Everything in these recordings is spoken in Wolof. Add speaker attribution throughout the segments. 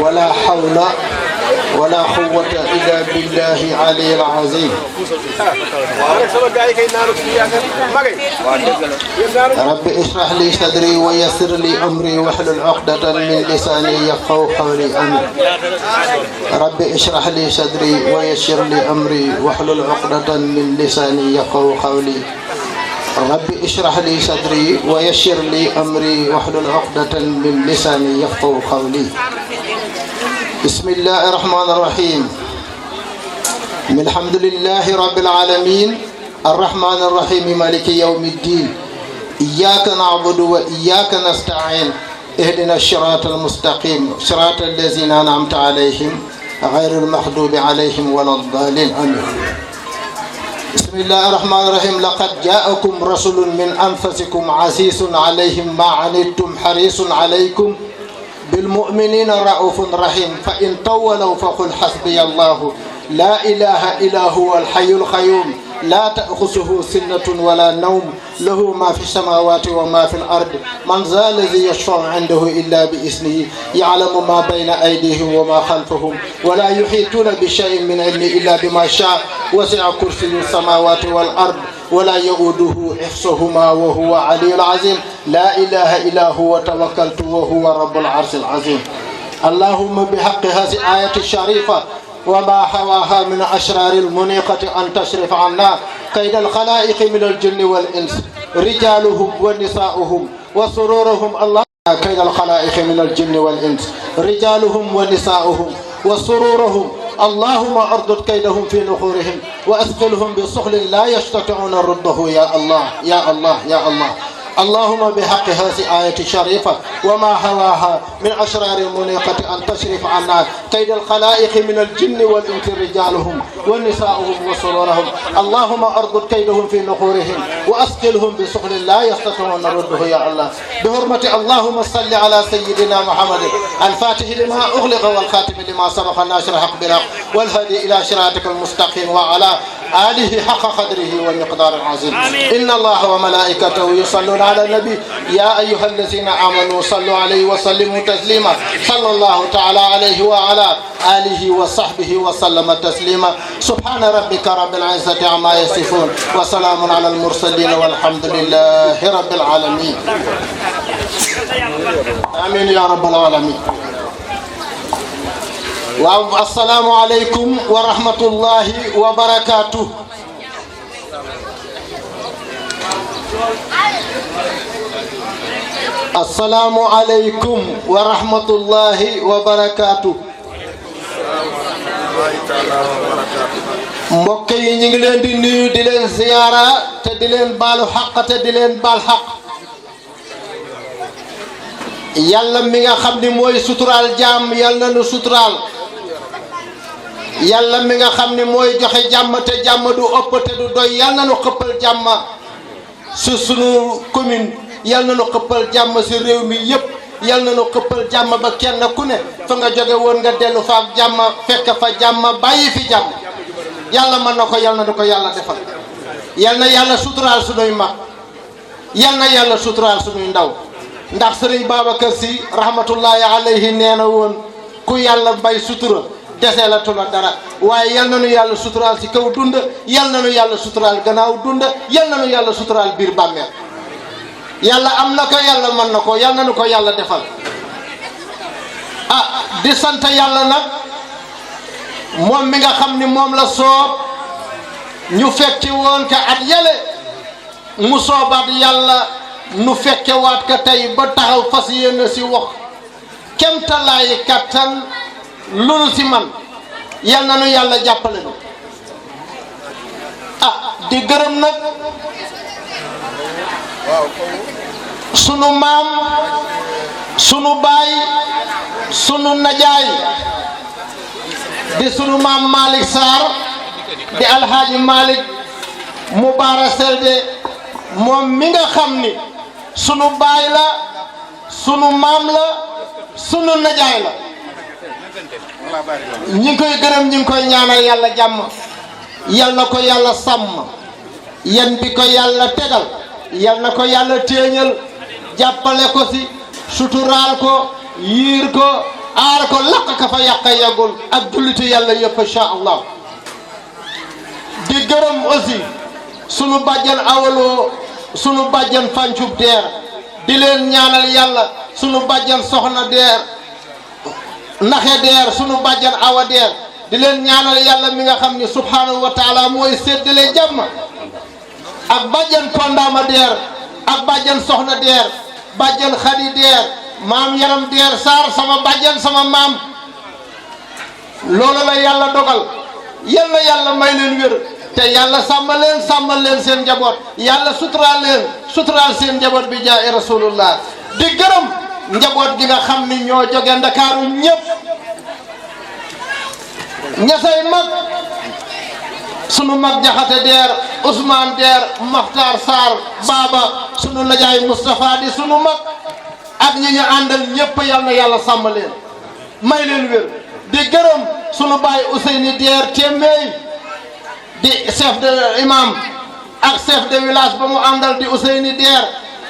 Speaker 1: ولا حول ولا قوة إلا بالله العلي العظيم. رب اشرح لي صدري ويسر لي أمري واحلل عقدة من لساني يفقهوا قولي آمين. رب اشرح لي صدري ويسر لي أمري واحلل عقدة من لساني يفقهوا قولي. رب اشرح لي صدري ويسر لي أمري واحلل عقدة من لساني يفقهوا قولي. بسم الله الرحمن الرحيم. الحمد لله رب العالمين الرحمن الرحيم مالك يوم الدين إياك نعبد وإياك نستعين اهدنا الصراط المستقيم صراط الذين أنعمت عليهم غير المغضوب عليهم ولا الضالين آمين. بسم الله الرحمن الرحيم. لقد جاءكم رسول من أنفسكم عزيز عليهم ما عنتم حريص عليكم بالمؤمنين رؤوف رحيم فإن طولوا فقل حسبي الله لا إله إلا هو الحي القيوم لا تأخذه سنة ولا نوم له ما في السماوات وما في الأرض من ذا الذي يشفع عنده إلا بإذنه يعلم ما بين أيديهم وما خلفهم ولا يحيطون بشيء من علمه إلا بما شاء وسع كرسي السماوات والأرض ولا يؤوده حفظهما وهو علي العظيم لا إله إلا هو توكلت وهو رب العرش العظيم. اللهم بحق هذه الآية الشريفة وما حواها من أشرار المنيقة أن تشرف عنا كيد الخلائق من الجن والإنس رجالهم ونساؤهم وسرورهم الله كيد الخلائق من الجن والإنس رجالهم ونساؤهم وسرورهم اللهم أردد كيدهم في نحورهم وأسقلهم بسخل لا يستطيعون رده يا الله يا الله يا الله. اللهم بحق هذه الآية الشريفة وما هواها من أشرار المنيقة أن تشرف عنا كيد الخلائق من الجن والإنس رجالهم ونساؤهم وسرورهم اللهم أردد كيدهم في نحورهم وأسقلهم بسخل لا يستطيعون رده يا الله. بحرمة اللهم صل على سيدنا محمد الفاتح لما أغلق والخاتم لما سبق الناصر الحق بالحق والهادي إلى صراطك المستقيم وعلى آله حق قدره والمقدار العظيم. إن الله وملائكته يصلون على النبي يا أيها الذين آمنوا صلوا عليه وسلموا تسليما صلى الله تعالى عليه وعلى آله وصحبه وسلم تسليما. سبحان ربك رب العزة عما يصفون وسلام على المرسلين والحمد لله رب العالمين. آمين يا رب العالمين. السلام عليكم ورحمة الله وبركاته. السلام عليكم ورحمة الله وبركاته. mbokk yi ñu ngi leen di nuyu di leen ziyaara te di leen baalu xaq te di leen baal xaq. yàlla mi nga xam ni mooy suturaal jaam yàlla na nu suturaal. yàlla mi nga xam ni mooy joxe jàmm te jàmm du ëpp te du doy yàlla na nu xëppal jàmm su sunu commune yàlla na nu xëppal jàmm si réew mi yëpp yàlla na nu xëppal jàmm ba kenn ku ne fa nga jóge woon nga dellu fa ak jàmm fekk fa jàmm bàyyi fi jàmm yàlla mën na ko yàlla na ko yàlla defal. yàlla na yàlla suturaal sunuy mag yàlla na yàlla suturaal sunuy ndaw ndax sëriñ Babacar Sy rahmatullahi alayhi nee na woon ku yàlla bay sutura desee la tula dara waaye yal na nu yàlla suturaal si kaw dund yal na nu yàlla suturaal gannaaw dund yal na nu yàlla suturaal biir bàmmeel. yàlla am na ko yàlla mën na ko yal na nu ko yàlla defal. di sant yàlla nag moom mi nga xam ni moom la soob ñu fekki woon ka at yële mu soobaat yàlla nu fekke waat ka tey ba taxaw fas yéene si wax kemtalaayi kattan lu nu si man yal na nu yàlla jàppale nu. di gërëm nag sunu maam sunu baay sunu najaay di sunu maam Malick Sarr di alhaaji Malick Mubara Selde moom mi nga xam ni sunu baay la sunu maam la sunu najaay la ñi ngi koy gërëm ñi ngi koy ñaanal yàlla jàmm yal na ko yàlla sàmm yan bi ko yàlla tegal yal na ko yàlla téeñal jàppale ko si suturaal ko yiir ko aar ko laq ka fa yàq yàggul ak julliti yàlla yëpp incha allah. di gërëm aussi sunu bàjjan awaloo sunu bàjjan fancub deer di leen ñaanal yàlla sunu bàjjan soxna deer naxe deer sunu bàjjan awa deer di leen ñaanal yàlla mi nga xam ni subhanahu wa taala mooy séddale jàmm ak bàjjan kondaama deer ak bàjjan soxna deer bàjjan xadi deer maam yaram deer saar sama bàjjan sama maam loolu la yàlla dogal yàlla yàlla may leen wér te yàlla sàmmal leen seen njaboot yàlla suturaal seen njaboot bi jaay rasulullah di gërëm njaboot gi nga xam ni ñoo jóge ndakaaru ñëpp ñasay mag sunu mag jaxate deer Ousmane deer Makhtar Sarr Baba sunu najaay Moustapha di sunu mag ak ñi ñu àndal ñëpp yal na yàlla sàmm leen may leen wér di gërëm sunu baay Ousseyni deer Téméy di chef de imam ak chef de village ba mu àndal di Ousseyni deer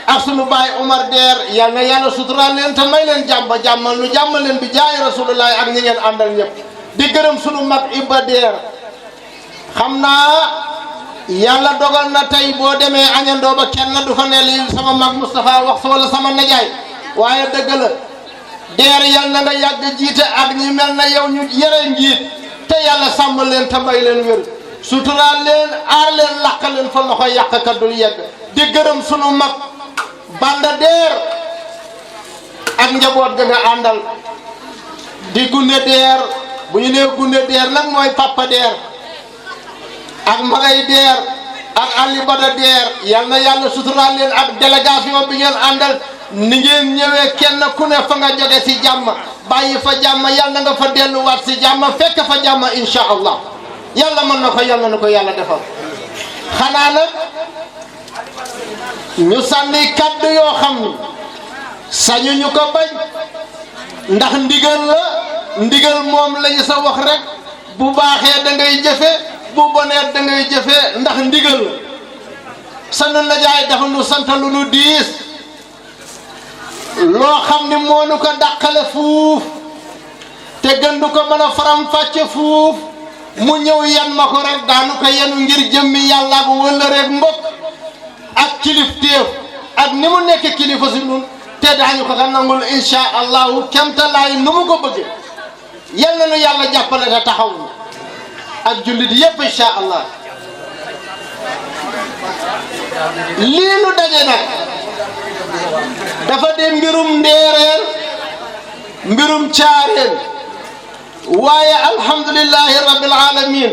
Speaker 1: ak sunu baay Omar deer yal na yàlla suturaal leen te may leen jàmmal leen bi jaay rasulullah ak ñi ngeen àndal ñëpp di gërëm sunu mag Ibba deer xam naa yàlla dogal na tey boo demee añandoo ba kenn du fa ne li sama mag Moustapha wax wala sama najaay waaye dëgg la deer yal na nga yàgg jiite ak ñi mel na yow ñu yore njiit te yàlla sàmm leen te may leen wér suturaal leen aar leen làq leen fa loxo yàqkat dul yegg di gërëm sunu mag Banda deer ak njaboot ga nga àndal di gunne deer bu ñu nee gunne deer nag mooy papa deer ak magay deer ak Ali Bada deer yal na yàlla suturaal leen ak délégation bi ngeen àndal ni ngeen ñëwee kenn ku ne fa nga jóge si jàmm bàyyi fa jàmm yal na nga fa delluwaat si jàmm fekk fa jàmm incha allah yàlla mën na ko yàlla na ko yàlla defal xanaa nag ñu sànni kaddu yoo xam ni sañu ñu ko bañ ndax ndigal moom lañu sa wax rek bu baaxee da ngay jëfe bu bonee da ngay jëfe ndax ndigal la sanu najaay dafa nu sant lu nu diis loo xam ni moo nu ko dàqale fuuf te gën du ko mën a faram fàcce fuuf mu ñëw yan ma ko rek daanu ko yenu ngir jëmmi yàlla ak wëlla rek mbokk ak kilifteef ak ni mu nekk kilifa si nun te daañu ko nangul insha allahu kemtalaay nu mu ko bëgge yal na nu yàlla jàppale te taxaw ak jullit yépp insha allah lii nu daje nag dafa de mbirum ndeereen mbirum caareen waaye alhamdulillahi rabbil alamin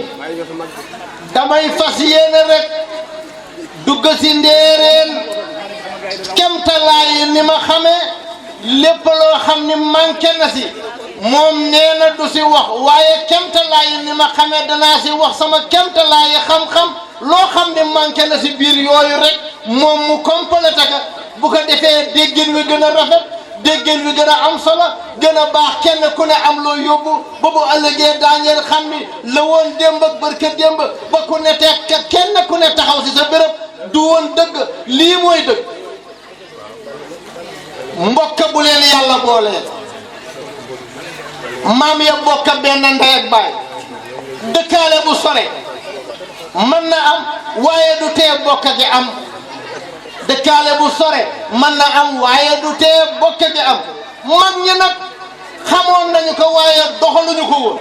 Speaker 1: damay fas yéene rek dugg si ndeereen kemtalaay ni ma xamee lépp loo xam ni manqué na si moom nee na du si wax waaye kemtalaay ni ma xamee danaa si wax sama kemtalaay xam-xam loo xam ne manqué na si biir yooyu rek moom mu complété ka bu ko defee déggin wi gën a rafet déggin wi gën a am solo gën a baax kenn ku ne am loo yóbbu ba bu ëllëgee daa ngeen xam ni la woon démb ak barke démb ba ku ne teg kenn ku ne taxaw si sa béréb du woon dëgg lii mooy dëgg mbokk bu leen yàlla boolee maam ya bokk benn ndey ak baay dëkkaale bu sore mën na am waaye du tee bokk gi am dëkkaale bu sore mën na am waaye du tee bokk gi am mag ñi nag xamoon nañu ko waaye doxaluñu ko woon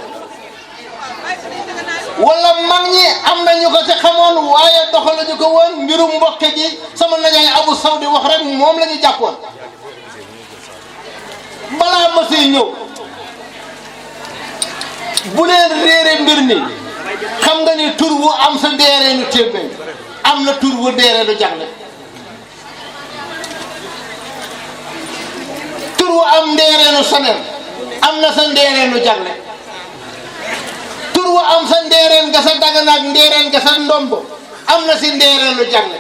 Speaker 1: wala mag ñi am nañu ko ci xamoon waaye doxaluñu ko woon mbirum mbokk gi sama najaay Abu Sawdi wax rek moom la ñu jàppoon balaa ma siy ñëw bu leen réere mbir mi xam nga ni tur wu am sa ndeereenu Téméy am na tur wu ndeereenu Jagle tur wu am ndeereenu Saneen am na sa ndeereenu Jagle tur wu am sa ndeereen ga sa Dagana ak ndeereen ga sa Ndombo am na si ndeereenu Jagle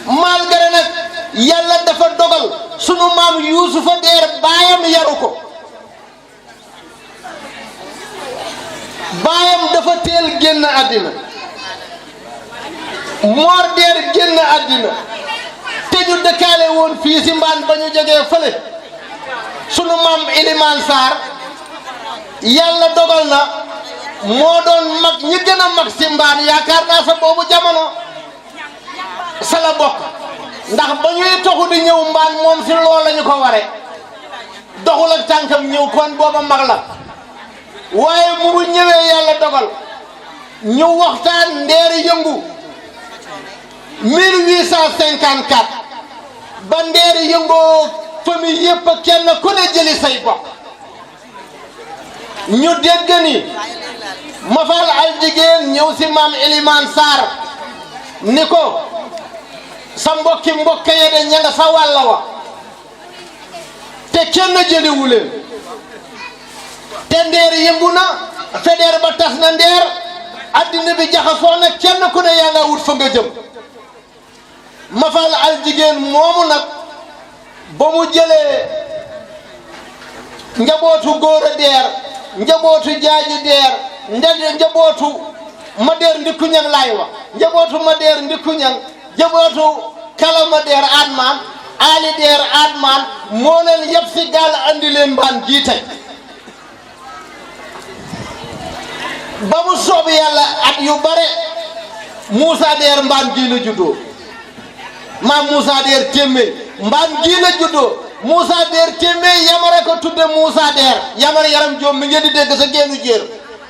Speaker 1: malgré nag yàlla dafa dogal sunu maam Yuusufa deer baayam yaru ko baayam dafa teel génn àddina Moor deer génn àddina te ñu dëkkaale woon fii si mbaan ba ñu jógee fële sunu maam Ilimaan Sarr yàlla dogal na moo doon mag ñi gën a mag si mbaan yaakaar naa sa boobu jamono sa la bokk ndax ba ñuy toxu di ñëw mbaan moom si loolu lañu ko ware doxul ak tànkam ñëw kon booba mag la waaye mu ñëwee yàlla dogal ñu waxtaan ndeeri yëngu 1854 ba ndeeri yëngoo famille yëpp kenn ku ne jëli say bokk ñu dégg ni Mafal al jigéen ñëw si maam Ilimaan Sarr ni ko sa mbokki mbokk ye de ña nga sa wàlla wa te kenn jëliwu leen te ndeer yëngu na fédère ba tas na ndeer addina bi jaxasoo na kenn ku ne yaa nga wut fa nga jëm Mafal al jigéen moomu nag ba mu jëlee njabootu góor a deer njabootu jaaji deer njabootu ma deer ndikku ñang laay wax njabootu ma deer ndikku ñang njabootu kala ma deer admaan ali deer admaan moo leen yëpp si gaal andi leen mbaan jii tey ba mu soob yàlla at yu bare Moussa deer mbaan gii la juddoo maam Moussa deer téeméer mbaan gii la juddoo Moussa deer téeméer yamare ko tudde Moussa deer yamare yaram joom mi ngeen di dégg sa génnu jéer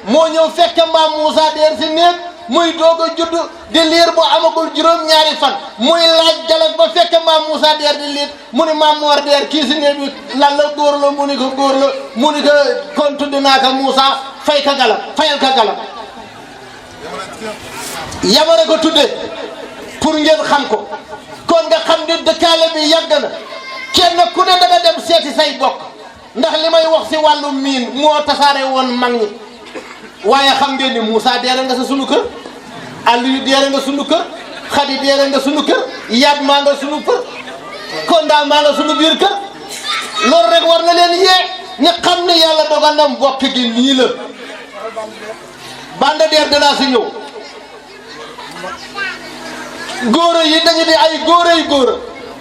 Speaker 1: moo ñëw fekk maam Moussa deer si néeg muy doog a judd di liir bu amagul juróom-ñaari fan muy laaj galak ba fekk maam Moussa deer di liir mu ni maam Mor deer kii si néeg bi lan la góor la mu ni ko góor la mu ni ko kon tudd naa ko Moussa fay ka galak fayal ka galak yamare ko tudde pour ngeen xam ko kon nga xam ni dëkkaale bi yàgg na kenn ku ne danga dem seeti say bokk ndax li may wax si wàllu miin moo tasaare woon mag ñi waaye xam ngeen ni Moussa deere nga sa sunu kër Aliou deere nga sunu kër Khady deere nga sunu kër Yad maa nga sunu kër Konda maa nga sunu biir kër loolu rek war na leen yee ñu xam ne yàlla dogal na mbokk gi nii la bande deer danaa si ñëw góor yi dañu di ay góor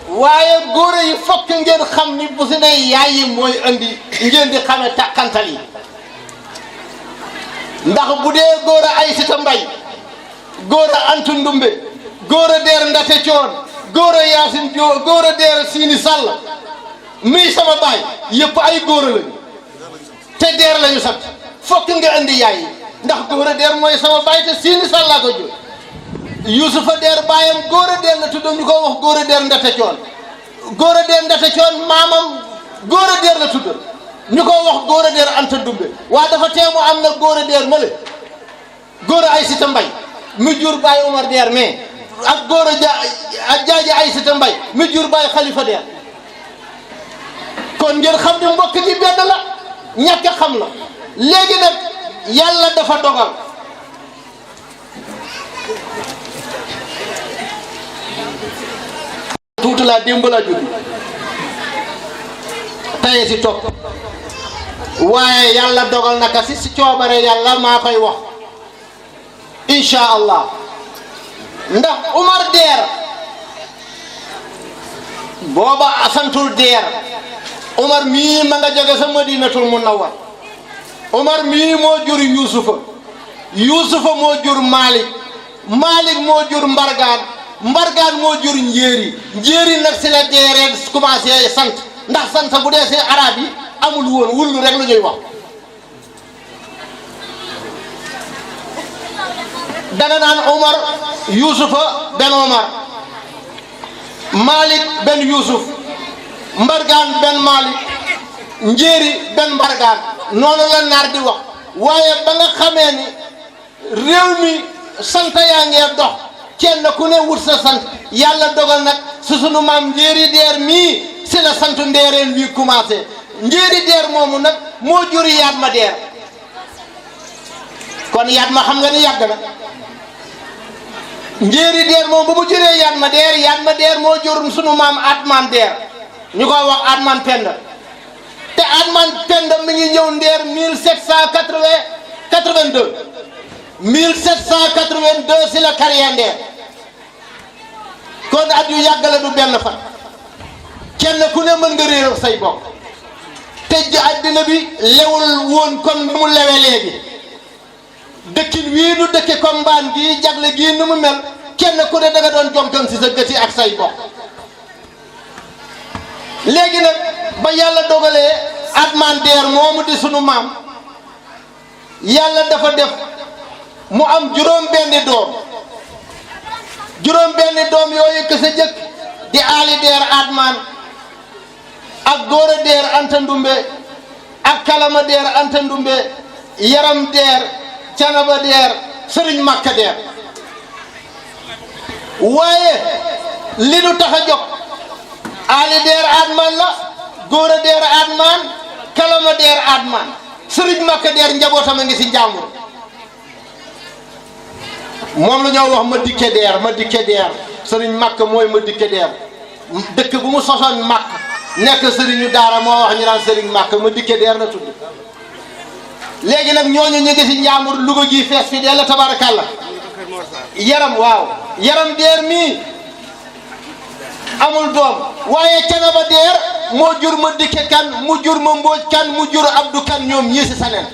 Speaker 1: waaye góor yi fokk ngeen xam ni bu si ne yaay yi mooy andi ngeen di xame tàkkantal yi ndax bu dee góor a ay sita mbay góor a antu ndumbe góor a deer ndate coon góor a yaasin joo góor a deer siini sàll mii sama baay yëpp ay góor lañu te deer lañu sax fokk nga andi yaay yi ndax góor a deer mooy sama baay te siini sàll laa ko jur Yuusufa deer baayam góor a deer la tuddam ñu ko wax góor a deer ndate coon góor a deer ndate coon maamam góor a deer la tuddam ñu ko wax góor a deer anta dumbe waa dafa teemu am na góor a deer male góor a ay sita mbay mi jur baay Omar deer mais ak góor a jaaji ay sita mbay mi jur baay Xalifa deer kon ngeen xam ne mbokk gi benn la ñàkk a xam la léegi nag yàlla dafa dogal tuuti laa démb laa judd tey si topp waaye yàlla dogal naka si coobare yàlla maa koy wax incha allah ndax Umar deer booba asantul deer Umar mii ma nga jóge sa Madinatul Munawwar Umar mii moo jur Yuusufa moo jur Malik moo jur Mbargaan moo jur njéeri nag si la deeree commencé sant ndax sant bu dee si arab yi amul woon wullu rek la ñuy wax dana naan Omar Yuusufa ben Omar Malik ben Yuusuf Mbargaan ben Malik njéeri ben Mbargaan noonu la naar di wax waaye ba nga xamee ni réew mi sant yaa ngee dox kenn ku ne wut sa sant yàlla dogal nag su sunu maam njéeri deer mii si la sant ndeereen wi commencé njéeri deer moomu nag moo jur yaat ma deer kon yaat ma xam nga ni yàgg na njéeri deer moom bu mu juree yaat ma deer moo jur sunu maam Atman deer ñu koy wax Atman Penda te Atman Penda mi ngi ñëw ndeer 1782 si la carrière ndeer kon at yu yàgg la du benn fan kenn ku ne mën nga réer say bokk tëj àddina bi lewul woon comme ni mu lewe léegi dëkkin wii nu dëkke comme mbaan gii jagle gii ni mu mel kenn ku ne da nga doon jonkan si sa gëti ak say bokk léegi nag ba yàlla dogalee Atman Der moomu di sunu maam yàlla dafa def mu am juróom benni doom yooyu ke sa jëkk di Ali Der Atman ak Gora Der Anta Ndumbe ak Kalama Der Anta Ndumbe Yaram Der Canaba Der Sëriñ Makka Der waaye li nu tax a jóg Ali Der Atman la Gora Der Atman Kalama Der Atman Sëriñ Makka Der njabootam a ngi si njàmbur moom la ñoo wax ma dikke Der Sëriñ Makka mooy ma dikke Der dëkk bu mu sosoon Makka nekk sëriñu daara moo wax ñu naan Sëriñ Makka ma dikke Der na tudd léegi nag ñooñu ñu ngi si njàmbur Louga gi fees fi dee la tabarakallah Yaram waaw Yaram Der mii amul doom waaye Canaba Der moo jur ma dikke kan mu jur ma mbooj kan mu jur Abdou kan ñoom ñii si saneen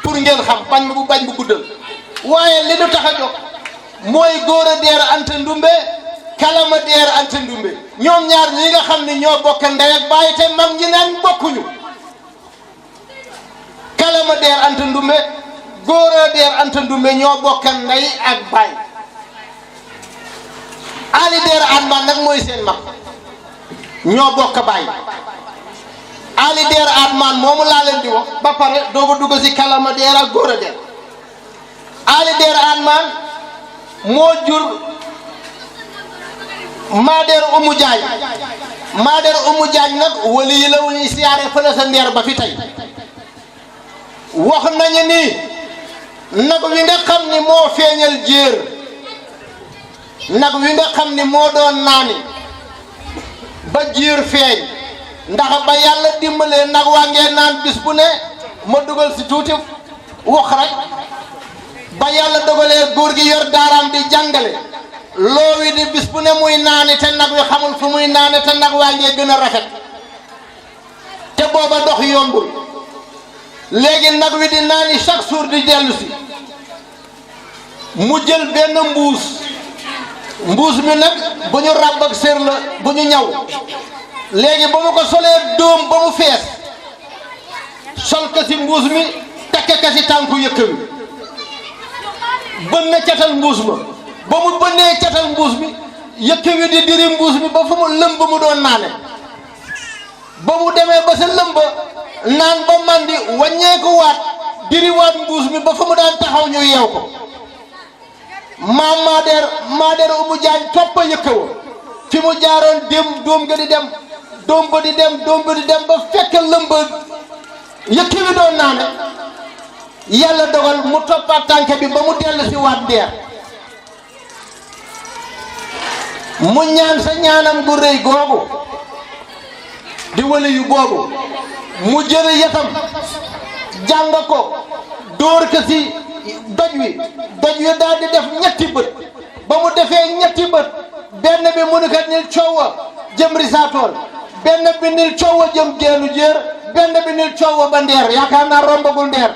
Speaker 1: pour ngeen xam bañ bu guddal waaye li du tax a jóg mooy Gora Der Anta Ndumbe Kalama Der Anta Ndumbe ñoom ñaar ñi nga xam ne ñoo bokk ndey ak baay te mag ñi naan bokkuñu Kalama Der Anta Ndumbe Gora Der Anta Ndumbe ñoo bokk ndey ak baay Ali Der Atman nag mooy seen mag ñoo bokk baay Ali Der Atman moomu laa leen di wax ba pare dooga dugg si Kalama Der ak Gora Der Ali Der Atman moo jur Mader Umu Jaañ Mader Umu Jaañ nag wali yi la wu ñuy siyaare fële sa ndeer ba fi tey wax nañu ni nag wi nga xam ni moo feeñal jéer nag wi nga xam ni moo doon naani ba jéer feeñ ndax ba yàlla dimbalee nag waa ngeen naan bis bu ne ma dugal si tuuti wax rek ba yàlla dogalee góor gi yor daaraam di jàngale loowi di bis bu ne muy naani te nag wi xamul fu muy naane te nag waa ngee gën a rafet te booba dox yombul léegi nag wi di naani chaque jour di dellu si mu jël benn mbuus mi nag bu ñu ràbb ak sér la bu ñu ñaw léegi ba mu ko solee dóom ba mu fees sol ka si mbuus mi takke ka si tànku yëkk wi bën na catal mbuus ma ba mu bënnee catal mbuus mi yëkk wi di diri mbuus mi ba fu mu lëmb mu doon naane ba mu demee ba sa lëmba naan ba mandi wàññeeku waat diri waat mbuus mi ba fu mu daan taxaw ñu yeew ko maam Mader Umu Jaañ toppa yëkka wa fi mu jaaroon dem doom ga di dem doom ba di dem ba fekk lëmba yëkk wi doon naane yàlla dogal mu toppaat tànk bi ba mu dellu si waat Ndeer mu ñaan sa ñaanam gu rëy googu di wali yu boobu mu jël yatam jàng ko dóor ko si doj wi daal di def ñetti bët ba mu defee ñetti bët benn bi mu ni ko nil coowa jëm risaatool benn bi nil coowa jëm geenu jéer benn bi nil coowa ba Ndeer yaakaar naa rombagul Ndeer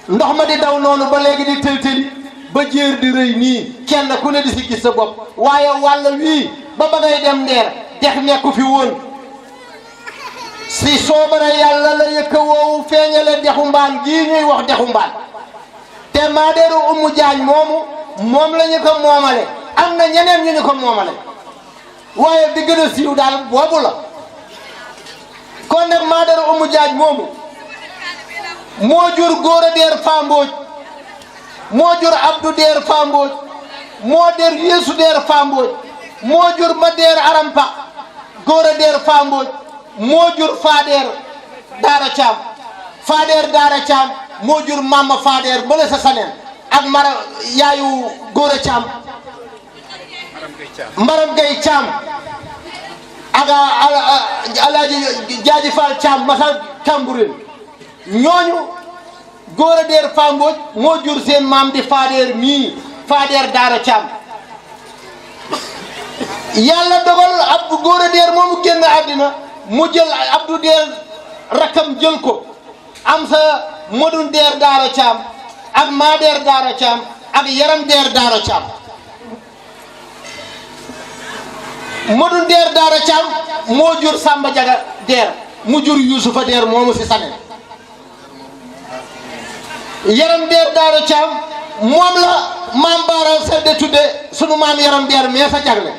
Speaker 1: ndox ma di daw noonu ba léegi di tël-tëli ba jéer di rëy nii kenn ku ne di si gis sa bopp waaye wàll wii ba ba ngay dem Ndeer dex nekku fi woon si soobara yàlla la yëkka woowu feeñale dexu mbaan gii ñuy wax dexu mbaan te Mader Umu Jaañ moom la ñu ko moomale am na ñeneen ñu ñu ko moomale waaye bi gën a siiw daal boobu la kon nag Mader Umu Jaañ moomu moo jur Gora Der Fambooj moo jur Abdou Der Fambooj moo der Yeesu Der Fambooj moo jur ma Der Arampa Gora Der Fambooj moo jur Fader Daara Caam moo jur Mama Fader bële sa saneen ak mara yaayu Gora Caam Maram Gay Caam ak Alaaji Jaaji Fall Caam masal Kambureen ñooñu Gora Der Fambooj moo jur seen maam di Fader mii Fader Daara Caam yàlla dogal ab Gora Der moomu génn àddina mu jël Abdou Der rakkam jël ko am sa Modou Der Daara Thiam ak Ma Der Daara Thiam ak Yaram Der Daara Thiam Modou Der Daara Thiam moo jur Samba Jaga Der mu jur Youssoufa Der moomu si sane Yaram Der Daara Thiam moom la maam Baara Sedde tudde sunu maam Yaram Der mee sa jagle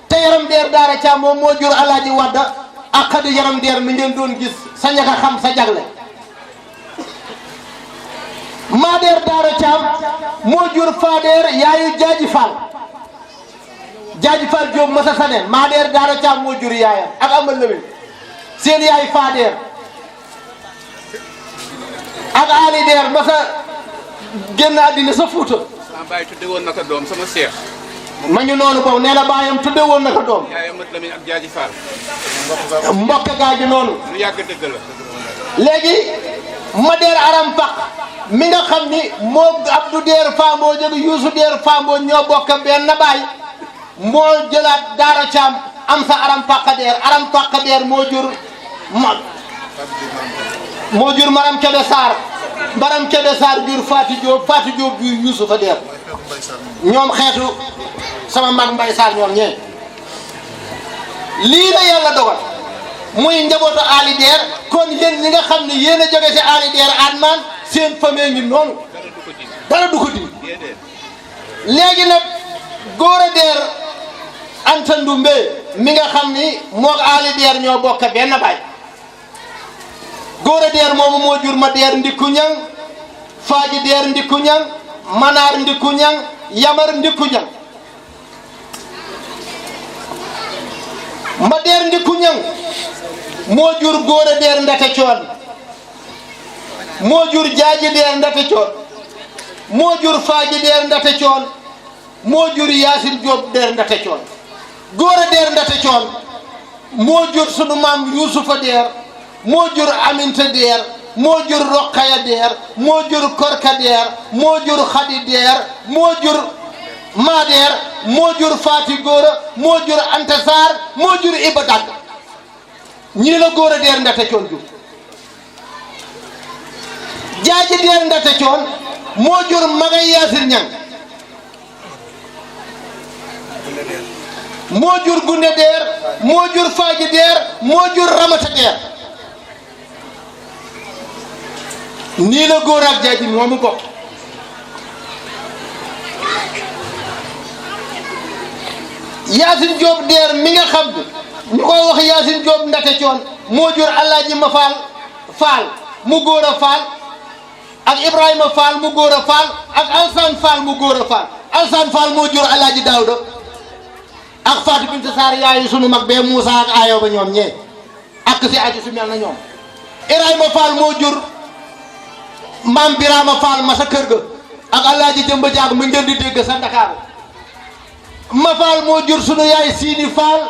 Speaker 1: te Yaram Der Daara Thiam moom moo jur Alaaji Wadda ak Xadi Yaram Der mi ngeen doon gis sa ñaka xam sa jagle Ma Der Daara Thiam moo jur Fader yaayu Jaaji Fall Jaaji Fall Diop masa sane Ma Der Daara Thiam moo jur yaayam ak amal lewin seen yaay Fader ak Ali Der masa génn àddina sa Fuuta
Speaker 2: sama baay tudde woon na ko doom sama seex
Speaker 1: ma ñu noonu boobu nee na baayam tudde woon na ko doom
Speaker 2: yaayam mat Lamin ak Jaaji Fall
Speaker 1: mbokk gaa ji noonu
Speaker 2: lu yàgg dëgg la
Speaker 1: léegi Ma Der Aram Pak mi nga xam ni moo Abdou Der Fambo jóge Youssou Der Fambo ñoo bokk benn baay moo jëlaat Daara Thiam am sa Aram Pak Der moo jur Maram Kebe Sarr Maram Kebe Sarr jur Fatou Diop jur Youssoufa Der ñoom xeetu sama mag Mbay Sarr ñoom ñee lii la yàlla dogal muy njabootu Ali Der kon yéen ñi nga xam ne yéen a jóge ci Ali Der Atman seen famille ngi noonu dara du ko di léegi nag Góora Der Anta Ndumbe mi nga xam ni moog Ali Der ñoo bokk benn baay Góora Der moomu moo jur Ma Der Ndikku Ñang Faaji Der Ndikku Ñang Manaar Ndikku Ñang Yamar Ndikku Ñang Ma Der Ndikku Ñang moo jur Góora Der Ndate Coon moo jur Jaaji Der Ndate Coon moo jur Faaji Der Ndate Coon moo jur Yaasin Jóob Der Ndate Coon Góora Der Ndate Coon moo jur sunu maam Youssoufa Der moo jur Aminta Der moo jur Rokhaya Der moo jur Korka Der moo jur Khadi Der moo jur Ma Der moo jur Fati Góora moo jur Anta Sarr moo jur Iba Dag ñii la Góora Der Ndate Coon jur Jaaji Der Ndate Coon moo jur Magay Yaasin Ñang moo jur Gunde Der moo jur Faaji Der moo jur Ramata Der nii la Góora ak Jaaji moomu bokk Yaasin Jóob Der mi nga xam ne ñu koy wax Yaasin Jóob Ndate Coon moo jur Alaaji Ma Faal mu Góora Faal ak Ibrahima Fall mu Góora Fall ak Alsaan Fall mu Góora Fall Alsaan Fall moo jur Alaaji Daawda ak Fatou Bintou Sarr yaayu sunu mag bee Moussa ak Ayo ba ñoom ñee ak si aju su mel na ñoom Ibrahima Fall moo jur Maam Birama Fall ma sa kër ga ak Alaaji Jëmba Jaag mu ngeen di dégg sa Ndakaaru Ma Fall moo jur sunu yaay Siini Fall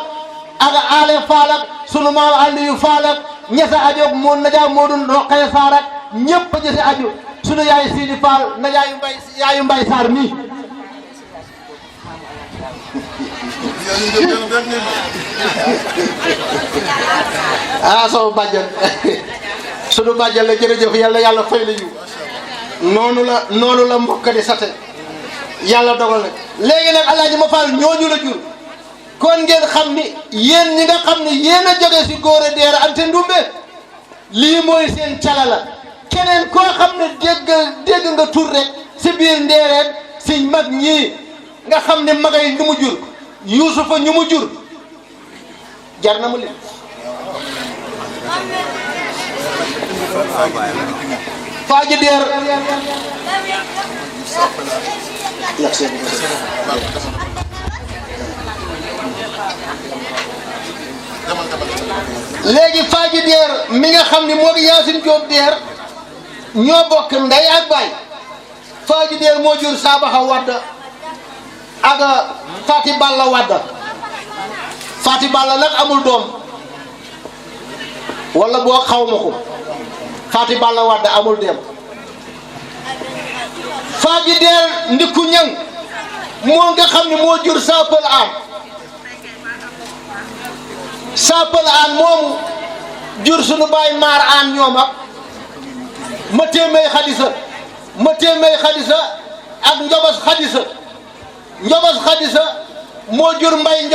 Speaker 1: ak Ale Fall ak sunu maam Aliyu Fall ak ñesa ajoog moo najaa moo dun Roqaya Sarr ak ñëpp a jëse aju sunu yaay Siini Fall na yaayu Mbay Sarr mi sama bàjjan sunu bàjjan la jërëjëf yàlla fay la yu noonu la mbokk di sate yàlla dogal nag léegi nag Alaaji Ma Fall ñooñu la jur kon ngeen xam ni yéen ñi nga xam ni yéen a jóge si Góora Der Anta Ndumbe lii mooy seen calala keneen koo xam ne dégg nga tur rek si biir ndeereen si mag ñii nga xam ne magay ñu mu jur Youssoufa ñu mu jur jar na mu leen Faaji Der léegi Faaji Der mi nga xam ni moo Yaasin Jóob Der ñoo bokk ndey ak baay Faaji Der moo jur Sabaxa Wadda ak Fati Balla Wadda Fati Balla nag amul doom wala boo xaw ma ko Fati Balla Wadda amul dem Faaji Der Ndikku Ñang moo nga xam ne moo jur Sapal Am Sapal aan moomu jur sunu baay maar aan ñoom ak ma téeméy xadisa ak njobos xadisa moo jur mbay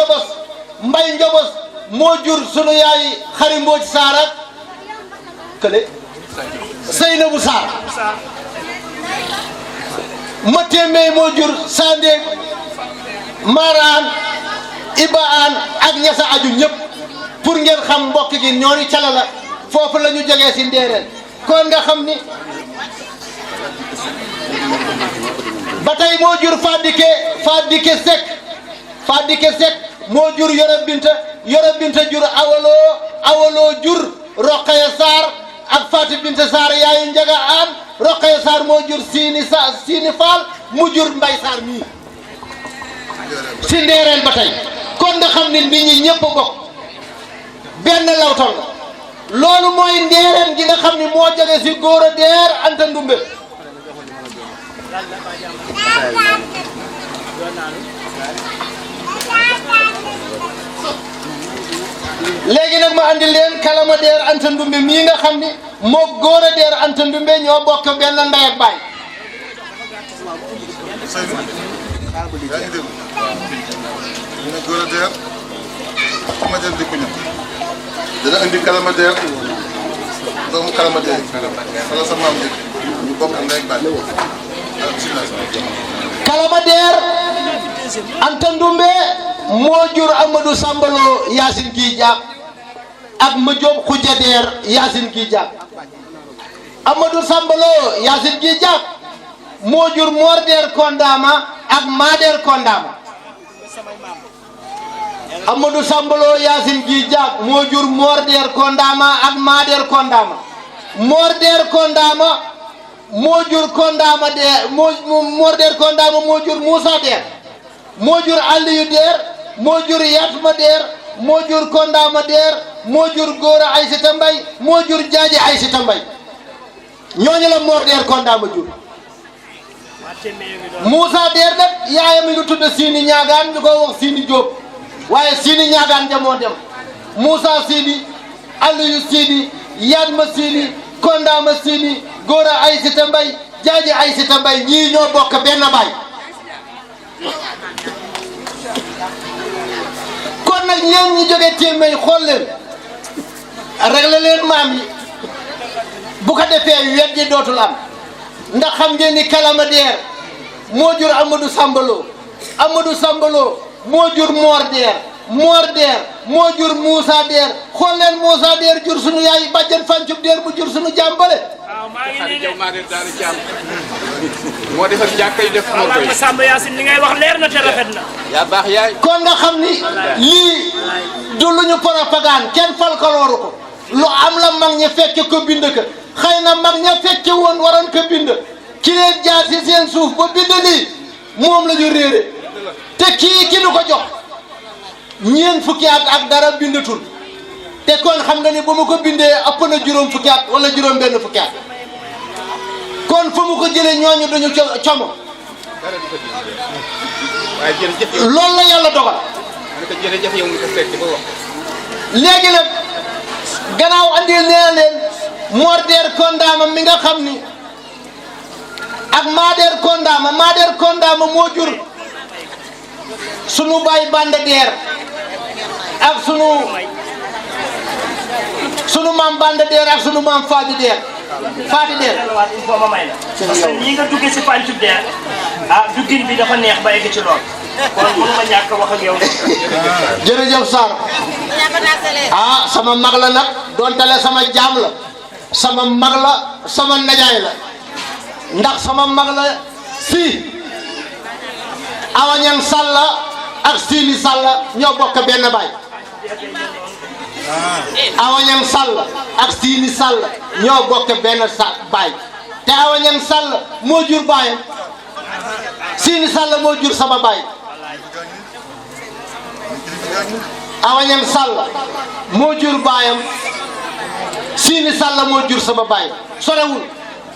Speaker 1: njobos moo jur sunu yaay xari mbooj saar ak kële Seynabu Saar ma téeméy moo jur Sandé Maraan Iba Aan ak ñasa aju ñëpp pour ngeen xam mbokk gi ñooni cala la foofu la ñu jógee si Ndéeréen kon nga xam ni ba tey moo jur Fadike Seck moo jur Yoro Binta jur awaloo jur Roqaya Saar ak Fatou Binta Saar yaayu Njaga Aan Roqaya Saar moo jur Siini Faal mu jur Mbay Saar mii si Ndéeréen ba tey kon nga xam ni nit ñi ñëpp bokk benn lawtal la loolu mooy Ndéeréen gi nga xam ni moo jóge si Góora Deer Anta Ndumbe léegi nag ma andi leen Kalama Deer Anta Ndumbe mii nga xam ni moo Góora Deer Anta Ndumbe ñoo bokk benn ndey ak baay
Speaker 3: ñu ne Góora Deer ma dem di ko ñëw dana indi Kalama Deer doomu Kalama Deer wala sa maam njëkk ñu bokk ndey ak baay
Speaker 1: Kalama Deer Anta Ndumbe moo jur Amadou Sambalo Yacine Guy Diak ak ma Jóob Xuja Deer Yacine Guy Diak Amadou Sambalo Yacine Guy Diak moo jur Mor Deer Kondama ak Ma Deer Kondama Amadou Sambalo Yacine Guy Diak moo jur Mor Deer Kondama ak Ma Deer Kondama Mor Deer Kondama moo jur Kondama Deer Mor Deer Kondama moo jur Moussa Deer moo jur Aliou Deer moo jur Yatma Deer moo jur Kondama Deer moo jur Góora Aysata Mbay moo jur Jaaji Aysata Mbay ñooñu la Mor Deer Kondama jur Moussa Deer nag yaayam mi ngi tudd Sini Ñaagaan ñu ko wax Sini Jóob waaye Sini Ñaagaan jamoo dem Moussa Sini Aliou Sini Yatma Sini Kondama Sini Góora Aysata Mbay Jaaji Aysata Mbay ñii ñoo bokk benn baay kon nag yéen ñi jógee Tilmey xool leen réglé leen maam yi bu ko defee wet ji dootul am ndax xam ngeen ni Kalama Deer moo jur Amadou Sambalo moo jur Mor Deer moo jur Moussa Deer xool leen Moussa Deer jur sunu yaay bàjjen Fancub Deer mu jur sunu jàmbale
Speaker 2: moo defar jàkka yi def moo koy
Speaker 4: Samba Yacine li ngay wax leer na te rafet na
Speaker 2: yaa baax yaay
Speaker 1: kon nga xam ni lii du lu ñu propagande kenn falkalooru ko lu am la mag ña fekke ko bind ka xëy na mag ña fekke woon waroon ko bind ki leen jaar si seen suuf ba bind lii moom la ñu réere te ki nu ko jox ñeent fukki at ak dara bindatul te kon xam nga ni ba mu ko bindee ëpp na juróom fukki at wala juróom benn fukki at kon fa mu ko jëlee ñooñu dañu como loolu la yàlla dogal
Speaker 2: jërëjëf yow mi ko fekk ba wax
Speaker 1: léegi nag gannaaw andil nee leen Mor Deer Kondama mi nga xam ni ak Ma Deer Kondama moo jur sunu baay Banda Deer ak sunu maam Banda Deer ak sunu maam Faati Deer
Speaker 4: il faut ma may la parce que ñi nga duggee si Fancub Deer duggin bi dafa neex ba egg ci lool kon mënu ma ñàkk wax ak yow
Speaker 1: jërëjëf Sarr sama mag la nag doontale sama jaam la sama mag la sama najaay la ndax sama mag la si Awañang Salla ak Sini Salla ñoo bokk benn baay Awañang Sall ak Sini Sall ñoo bokk benn baay te Awañang Sall moo jur baayam Sini Sall moo jur sama baay Awañang Sall moo jur baayam Sini Sall moo jur sama baay sorewul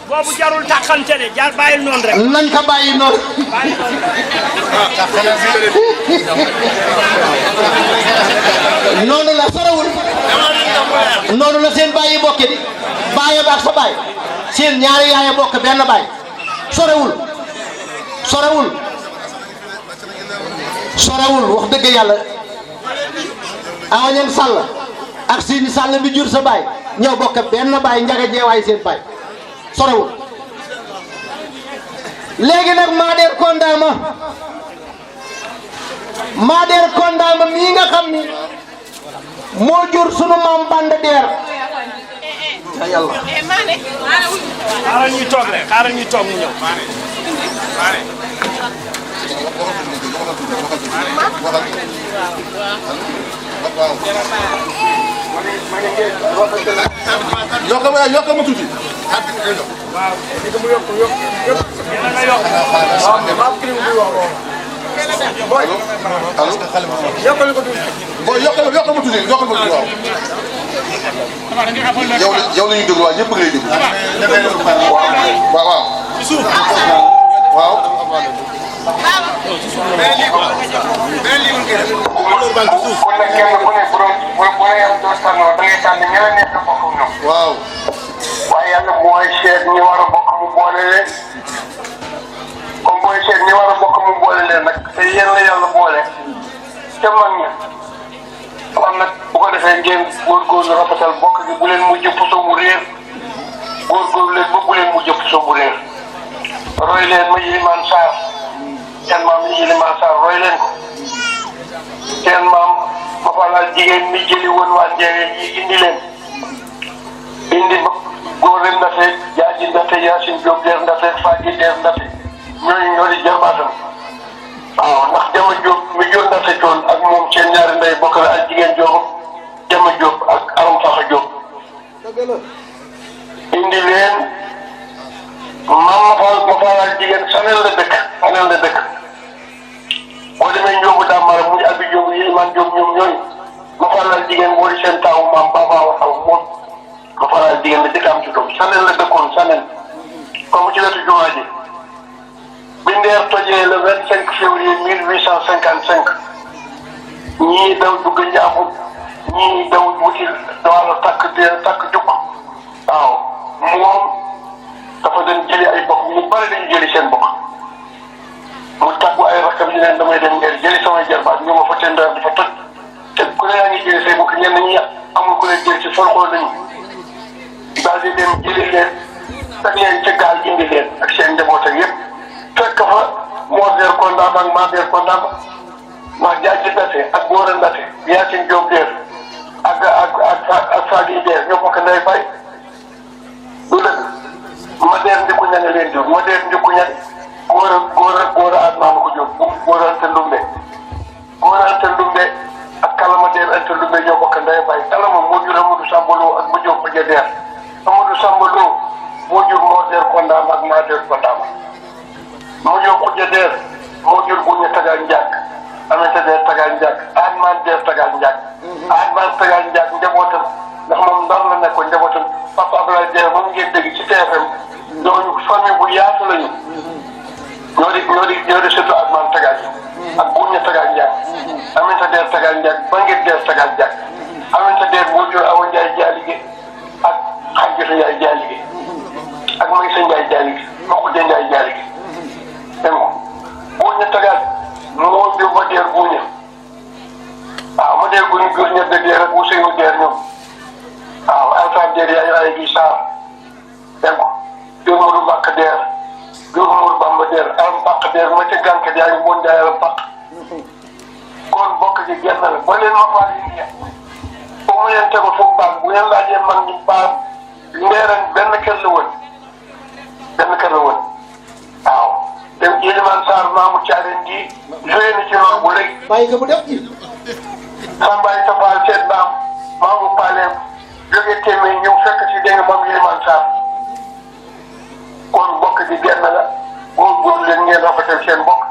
Speaker 4: boobu jarul taxante de jar bàyyil noonu rek.
Speaker 1: nañ ko bàyyi noonu. noonu la sorewul. noonu la seen bàyyi bokke di bàyyi ba ak sa bàyyi seen ñaari yaay bokk benn bàyyi sorewul sorewul sorewul wax dëgg yàlla awañeen sàll ak siini sàll bi jur sa bàyyi ñoo bokk benn bàyyi njaga jeewaay seen bàyyi sorewul. léegi nag Maadeer Kondaama mii nga xam ni moo jur sunu maam Banda Der a yàlla
Speaker 4: xaaral ñuy toog rek xaaral ñuy toog mu ñëw.
Speaker 3: yokk ma tuuti.
Speaker 4: waaw léegi mu yokk yéen a nga yokk.
Speaker 3: allo yokkal ko tuuti. booy yokkal ma tuuti yokkal ma tuuti waaw. yow la ñuy déglu waaye ñëpp ngay déglu. waaw waaw. waaw. waaw.
Speaker 5: waaye yàlla mooy seet ñi war a bokk mu boole leen comme mooy seet ñi war a bokk mu boole leen nag te yéen la yàlla boole te mag ña kon nag bu ko defee ngeen góorgóorlu rafetal bokk gi bu leen mujj puso mu réer góorgóorlu leen ba bu leen mujj puso mu réer roy leen ma Yilimaan Sarr seen maam yi Yilimaan Sarr roy leen ko seen maam ma falaa jigéen mi jëli woon waa Njéeréer yi indi leen indi ba góor leen ndafe jaaji ndafe Yaasin Jóob der ndafe Faagi der ndafe ñooñu ñoo di jarbaatam waaw ndax Jama Jóob mi jur ndafe toon ak moom seen ñaari ndey bokk la ak jigéen Jóob Jama Jóob ak Aram Faxa Jóob indi leen maam ma faal jigéen Sanel la dëkk boo demee Njóobu Dàmbara muy Abi Jóob Yilimaan Jóob ñoom ñooñu ma faal jigéen moo di seen taawu maam Baba Waxaw moom ma faral jigéen bi dëkk am ci doom Sanel la dëkkoon Sanel comme ci wetu jumaa ji bi Ndeer tojee le 25 février 1855 ñii daw dugg Njaaxum ñii daw wuti wàllu takk jukk waaw moom dafa doon jëli ay bokk ñu bari dañu jëli seen bokk mu tàggu ay rakkam ñu leen damay dem Ndeer jëli samay jarbaat ñu ma fa te Ndeer dafa toj te ku ne yaa ngi jëli say bokk ñenn ñi amul ku leen jëli ci folxoo nañu daal di dem jëli leen teg leen ca gaal indi leen ak seen njaboot ak yëpp fekk fa Maadeer Kondaama ak Maadeer Kondaama ndax Jaaji Ndate ak Góora Ndate Yaasin Jóob der ak Faagi der ñoo bokk ndey bay du dëgg Maadeer Ndikku Ñaŋ leen jur Maadeer Ndikku Ñaŋ Góora Atmaama ko jur Góora Anta Ndumbe ak Kalama der Anta Ndumbe ñoo bokk ndey bay Kalama moo jur Amadou Sambaloo ak bu Jóob Xuja der Amadou Sambaloo moo jur Maadeer Kondaama ak Maadeer Kondaama moo jur Xuja der moo jur Buña Tagaan Njaag Aminata der Tagaan Njaag Admaan der Tagaan Njaag Admaan Tagaan Njaag njabootam ndax moom Ndar la nekkoon njabootam Papa Abdoulaye der moom ngeen dégg ci TFM ñooñu famille bu yaatu lañu ñoo di surtout Admaan Tagaan ak Buña Tagaan Njaag Aminata der Tagaan Njaag Bangir der Tagaan Njaag Aminata der moo jur Awa Njaay Jaalige ak Xajjata Njaay Jaalige ak Maysa Njaay Jaalige Maxuja Njaay Jaalige dégg nga Buña Tagaan moo jur Maadeer Buña waaw Maadeer Buña jur ñebe der ak Ousseynou der ñoom waaw Alpha der yaay ay gi Sarr dégg nga jur Modou Mbàkk der jur Modou Bamba der Aram Pàq der ma ca gàncax yaay Mbodj Ndiaye Aram Pàq kon bokk ji genn la ba leen ma faal yi nii foofu mu leen tegu foofu baax bu leen laajee mag ñi baax Ndeeran benn kër la woon waaw. dem Yilimaan Sarr maamu Caareen ji joué na ci loolu bu léegi.
Speaker 1: bàyyi nga mu def ji.
Speaker 5: Sambaay Tafaal seet baam maamu Paaleem jógee téeméer ñëw fekk ci dégg nga moom Yilimaan Sarr kon bokk ji genn la góorgóorlu leen ngeen rafetal seen bokk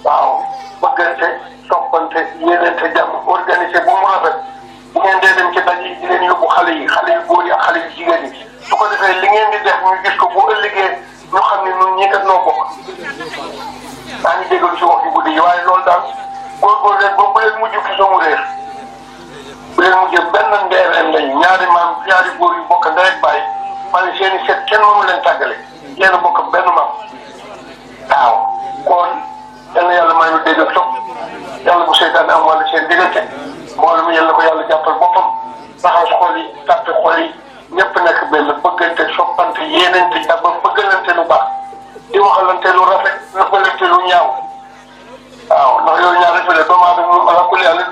Speaker 5: waaw bëggante soppante yéeneente jàmm organisé bu mu rafet bu ngeen dee dem ci daj yi di leen yóbbu xale yu góor yi ak xale yu jigéen yi su ko defee li ngeen di def ñu gis ko bu ëllëgee noo bokk maa ngi déglu si wax yu guddi yi waaye loolu daal góorgóorlu leen ba bu leen mujj fi soo mu réer bu leen mujj benn ndeereen lañu ñaari maam ñaari góor yu bokk ndey ak baay ma ne seen i set kenn mënu leen tàggale yéen a bokk benn maam waaw kon yal na yàlla may nu dégg ak topp yàlla bu seytaane am wàllu seen diggante mbooloo mi yàlla ko yàlla jàppal boppam raxas xol yi tàppe xol yi ñëpp nekk benn bëggante soppante yéenante ak ba bëggalante lu baax di waxalante lu rafet nëbbalante lu ñaaw waaw ndax yooyu ñaar rek la doomu aadama moom ala kulli yàlla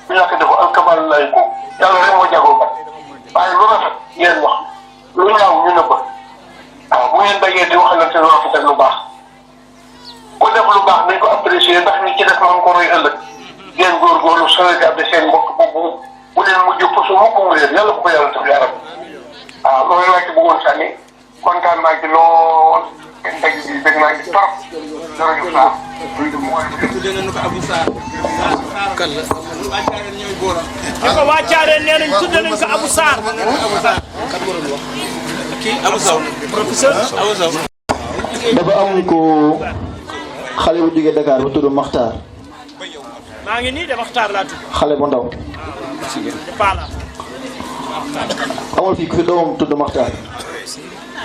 Speaker 5: bu ñàkk def alkamal lay ko yàlla rek moo jagoo ba waaye lu rafet ngeen wax lu ñaaw ñu nëbba waaw bu ngeen dajee di waxalante lu rafet ak lu baax ku def lu baax nañ ko apprécier ndax ñi ci def man ko roy ëllëg ngeen góorgóorlu sauvegarder seen mbokk boobu bu leen mujj poso mukk mu réer yàlla bu ko yàlla def yaram waaw loolu laa ci bëggoon sànni kontaan naa ci lool dëgg bi dëgg naa ci trop jërëjëf Sarr.
Speaker 2: tuddee nañu ko Abou Sarr. kan la waa Thiarène ñooy góoram.
Speaker 4: ñu ko waa Thiarène nee nañ tuddee nañ ko Abou Sarr.
Speaker 2: Abou Sarr kan moo doon wax. kii Abou Sow professeur Abou Sow.
Speaker 6: dafa am ko xale bu jógee Dakar bu tudd Makhtar.
Speaker 4: maa ngi nii de Makhtar laa tudd.
Speaker 6: xale bu ndaw.
Speaker 4: de Pala.
Speaker 6: amul fii ku fi doomam tudd Makhtar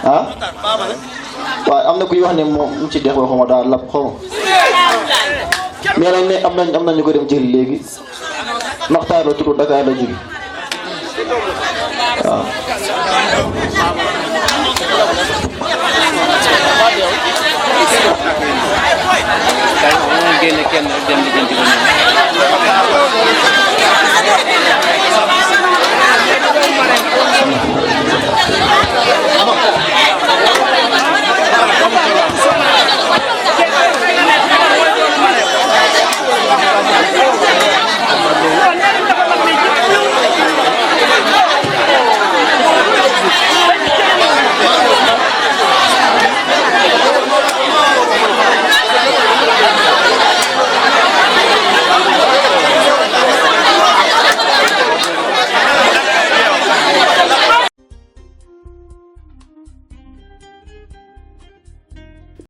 Speaker 6: ah waaw am na kuy wax ne moom mu ci dex ba xaw ma daal lap xaw ma nee nañ ne am nañ ñu ko dem jëli léegi Makhtar la tudd Dakar la jóge waaw